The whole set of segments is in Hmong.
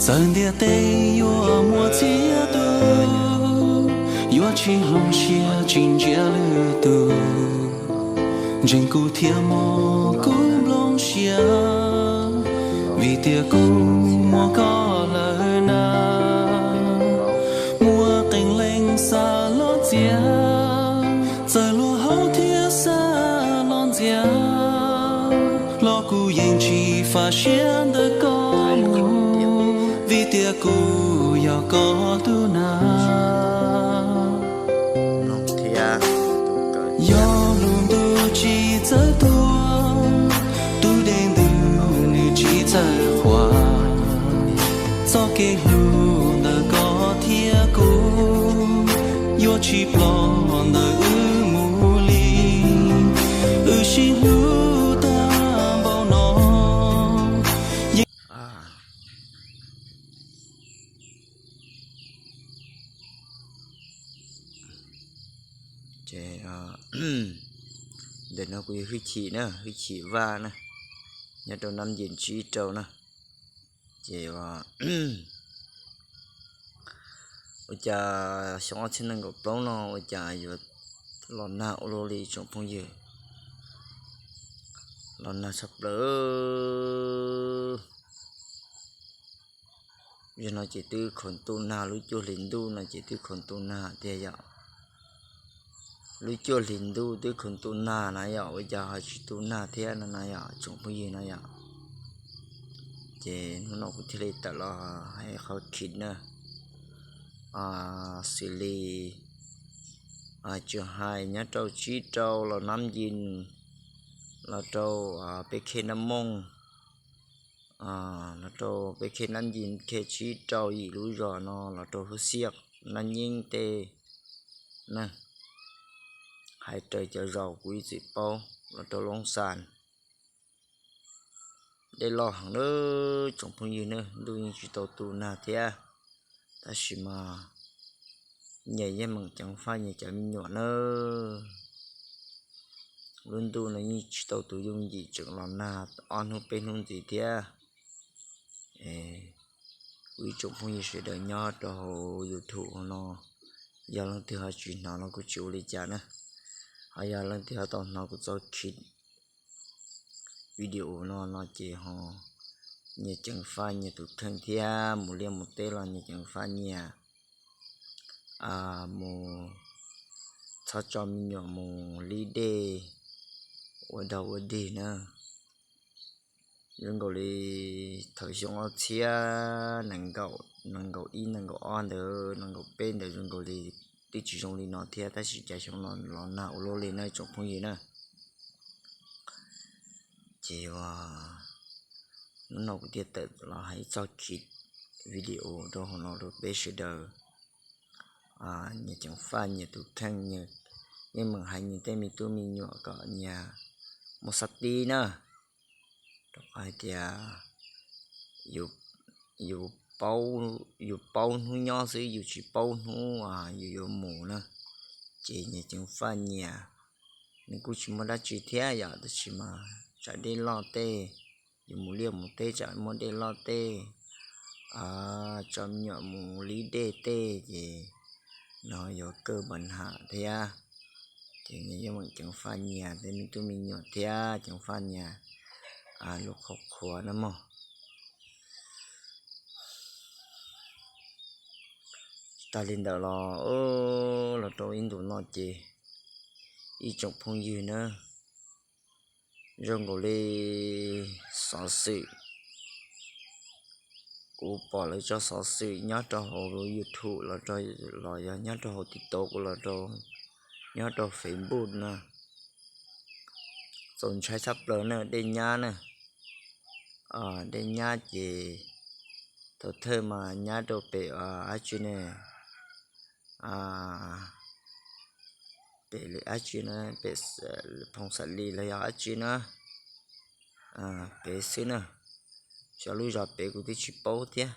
Txawm ntiaj teb yuav muaj txiag tuag, yuav tsis hloov siab tsis ntsia lwm tus. Ntseeg kuv thiab mog, kuv nplooj siab, vim tias kuv muaj koj lawm na. Muaj qee leej xa los txias, txawm luag haub thiab xa los ntxias, los kuv yeej tsis faj siab ntawm koj mus, vim tias kuv yog koj tus nag. Yog lub ntuj tsis txawj tuag, tus dej ntws nws tsis txawj huam, txoj kev hlub ntawm koj thiab kuv yuav tsis ploj ntawm wb mus li. Wb sib hlub tag npaum no, yeej Ces ntawm no kuv yog Hwj Chim na, Hwj Chim Vaj na, nyob rau Nab Nce Tsib Rau na. Ces ua cas xyoo ob txhiab nees nkaum plaub no ua cas yuav los nag ua luaj li tsoom phooj ywg, los nag tshaj plaws. Yog no ces twb khaus ntuj nag, lub cuaj hlis ntuj no ces twb khaus ntuj nag tiag yom. Lub cuaj hlis ntuj twb khaus ntuj nag na yom, ua cas ho tsis tu nag thiab no na yom, tsoom phooj ywg no yom. Ces hnub no kuv thiaj li tawm los hais qhov khiv na, xws li tsis hais nyob rau Tsib Rau los Nab Nce, los rau peb khej Nab Mooj, los rau peb khej Nab Nce, khej Tsib Rau, yim lub zos no los rau Hwj Xiaj, Nab Nyeeb tej na, hais raws cov zos kuv ib txwm paub, los rau Loob Xas. Dej loj heev na tsoom phooj ywg na, ntuj yeej tsis tau tu nag thiab, tab sis mas nyias yeej meem ceev faj nyias cov me nyuam na. Lub ntuj no yeej tsis tau tu yooj yim, tseem los nag ob hnub peb hnub ntxiv thiab. Kuv ib tsoom phooj ywg sawv daws nyob rau hauv YouTube no, yog leej twg ho tsis hnov no kuj tsis ua li cas na, ho yog leej twg ho tau hnov kuv txoj khiv video no no ces ho nyias ceev faj nyias tus kheej thiab, mus liaj mus teb los nyias ceev faj nyias, mus txhob tso me nyuam mus lib dej ua dog ua dig na. Zoo nkaus li thaum xyoo ob txhiab nees nkaum, nees nkaum ib, nees nkaum ob ntawd, nees nkaum peb ntawd zoo nkaus li twb tsis zoo li no thiab, tab sis cas xyoo no los nag ua luaj li na tsoom phooj ywg na. Ces ua hnub no kuv thiaj tawm los hais ib txoj khiv video rau hauv no rau peb sawv daws nyias ceev faj nyias tus kheej, yeej meem hais nyias tej me tub me nyuam kom nyias muaj xab tib na, rau qhov hais tias yus paub hnub nyob xwb yus tsis paub hnub yus yuav mus na, ces nyias ceev faj nyias. Nws kuj tsis muaj dab tsi thiab yom, tab sis mas tsam dej loj tej, yus mus liaj mus teb tsam muaj dej loj tej, tso me nyuam mus lib dej tej ces no yuav kawg npam ham thiab. Ces nyias yeej meem ceev faj nyias tej me tub me nyuam thiab ceev faj nyias lub qhov qhuas na mog. Tsis tas li ntawd los, los rau ib ntus no ces ib tsoom phooj ywg na, zoo nkaus li xov xwm, kuv pom lawv tso xov xwm nyob rau hauv YouTube los, los yog nyob rau hauv TikTok kuv los rau, nyob rau Facebook na, txaus ntshai tshaj plaws na, dej nyab na. Dej nyab ces thaum thawj mas nyab rau pem dab tsi ne, pem dab tsi na, pem Phoos Xas Lis los yog dab tsi na, pem xwb na, xyov lub zos pem kuv twb tsis paub thiab.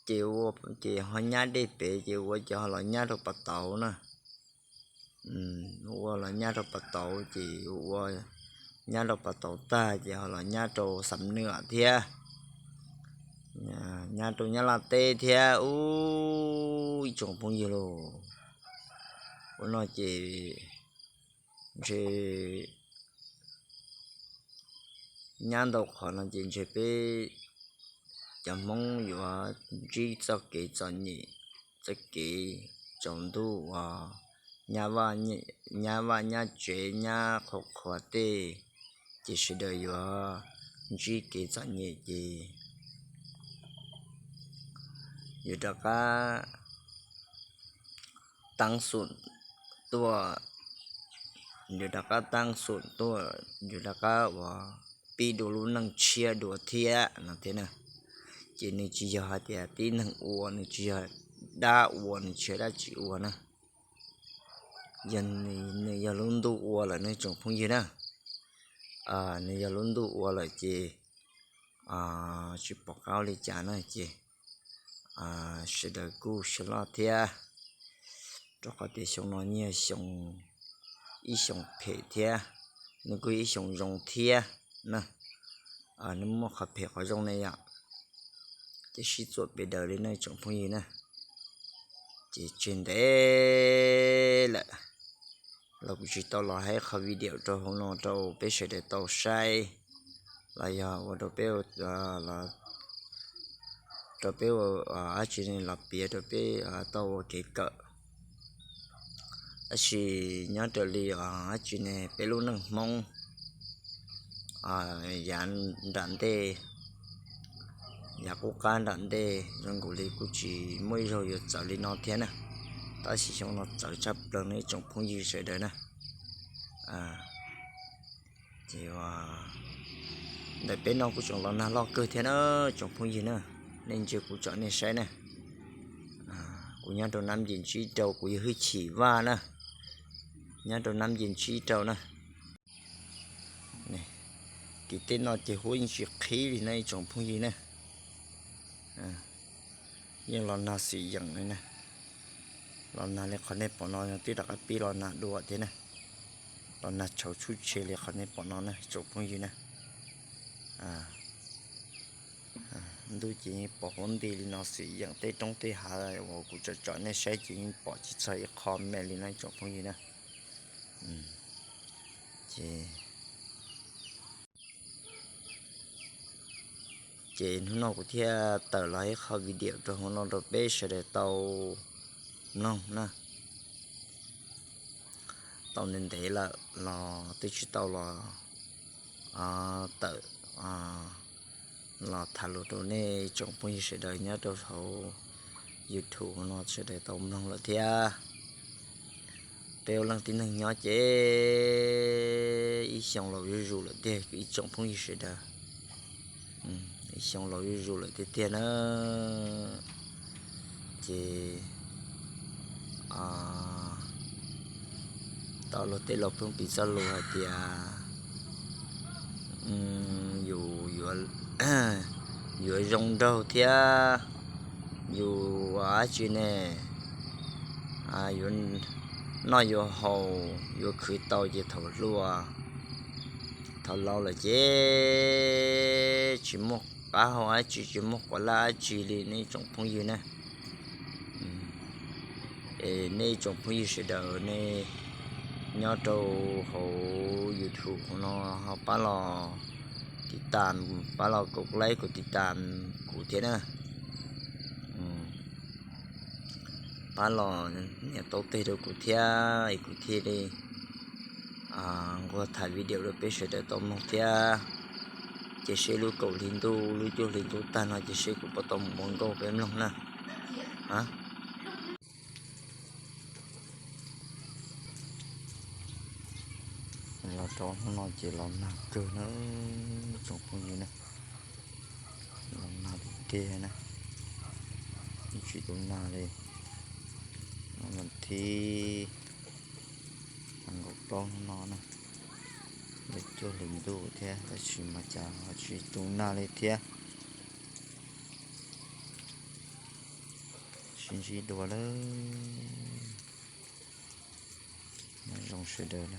Ces ua ces ho nyab dej pem ces ua ces ho los nyab rau pas tauv na. Ua los nyab rau pas tauv ces ua nyab rau pas tauv tag ces ho los nyab rau Xam Nwam thiab. Nyab rau Nyab Laj teb thiab ub ib tsoom phooj ywg lauj. Ua no ces ntshe nyab ntau qhov no ces ntshe peb cov Hmoob yuav ntsib txoj kev txom nyem, txoj kev tsaus ntuj uas nyab vaj nyab tsev nyab qhuav qhuav tej, ces sawv daws yuav ntsib kev txom nyem ces yuav rov qab taab xum tuaj, yuav rov qab taab xum tuaj, yuav rov qab uas pib dua lub neej tshiab dua thiab no thiab na. Ces nws tsis yog hais tias tib neeg ua, nws tsis yog dab ua, nws tsis yog dab tsi ua na. Yog nws yog lub ntuj ua lawm ne tsoom phooj ywg na. Nws yog lub ntuj ua lawm ces tsis pom qab li cas na ces sawv daws kuj sawv loj thiab, rau qhov tias xyoo no nyiaj xyoo ib xyoo phem thiab, nws kuj ib xyoo zoo thiab na. Nws muaj qhov phem qhov zoo ne yom, ces sib txuam pes daws li ne tsoom phooj ywg na. Ces tseg ntev lawm los kuv tsis tau los hais qhov video rau hauv no rau peb sawv daws tau saib, los yog ua rau peb, rau peb ua dab tsi ne los piav rau peb tau ua kev kawm. Tab sis nyob raws li dab tsi ne peb lub neej Hmoob yav nram ntej, yav qub qab nram ntej zoo nkaus li kuj tsis muaj ib zaug yuav txawv li no thiab na. Tab sis xyoo no txawv tshaj plaws no ib tsoom phooj ywg sawv daws na. Ces ntawm peb no kuj tseem los nag loj kawg thiab na tsoom phooj ywg na. Nej ntsia kuv tsom nej saib na. Kuv nyob rau Nam Ncin Tsib Rau, kuv yog Hwj Chim Vaj na, nyob rau Nam Ncin Tsib Rau na. Tim tej no ces huab yeej tsis qhib li na ib tsoom phooj ywg na. Yeej los nag xwm yeem li na. Los nag li qhov nej pom no yog twb rov qab pib los nag dua thiab na. Los nag tshauv tshub tshe li qhov nej pom no na tsoom phooj ywg na. Ntuj ces yeej pom huab nti li no xwm yeem tej roob tej hav uas kuv tsom tsom nej saib ces yeej pom tsis txog ib qho me li no tsoom phooj ywg na. Ces ces hnub no kuv thiaj tawm los ib qho video rau hauv no rau peb sawv daws tau mloog na. Tau ntev ntev lawm los twb tsis tau los tawm los tham lus rau nej tsoom phooj ywg sawv daws nyob rau hauv YouTube no sawv daws tau mloog lawm thiab. Peb ua leej tib neeg nyob ces ib xyoo laus zuj zus lawm tiag ib tsoom phooj ywg sawv daws. Ib xyoo laus zuj zus lawm tiag tiag na. Ces tau luag tej laus pheej piv txoj lus hais tias yus yuav zoo nraug thiab yus ua dab tsi ne, yuav noj yuav haus yuav khwv tau ces thaum hluas, thaum laus lawm ces tsis muaj qab hau dab tsi tsis muaj quav laj dab tsi li nej tsoom phooj ywg na. Es nej tsoom phooj ywg sawv daws nej nyob rau hauv YouTube no ho pab los tiv tam, pab los kaum like kaum tiv tam kuv thiab na. Pab los nias tau teg rau kuv thiab es kuv thiaj li nquag tham video rau peb sawv daws tau mloog thiab. Ces seb lub kaum hli ntuj lub cuaj hli ntuj tag no ces seb kuv puas tau mus ua nkauj peb mloog na. Los rau hnub no ces los nag kawg na tsoom phooj ywg na. Los nag tiag tiag na, tsis tu nag li. Hnub thib nees nkaum plaub hnub no na, lub cuaj hli ntuj thiab tab sis mas cas ho tsis tu nag li thiab. Sib ntsib dua lawm. Nyob zoo sawv daws na.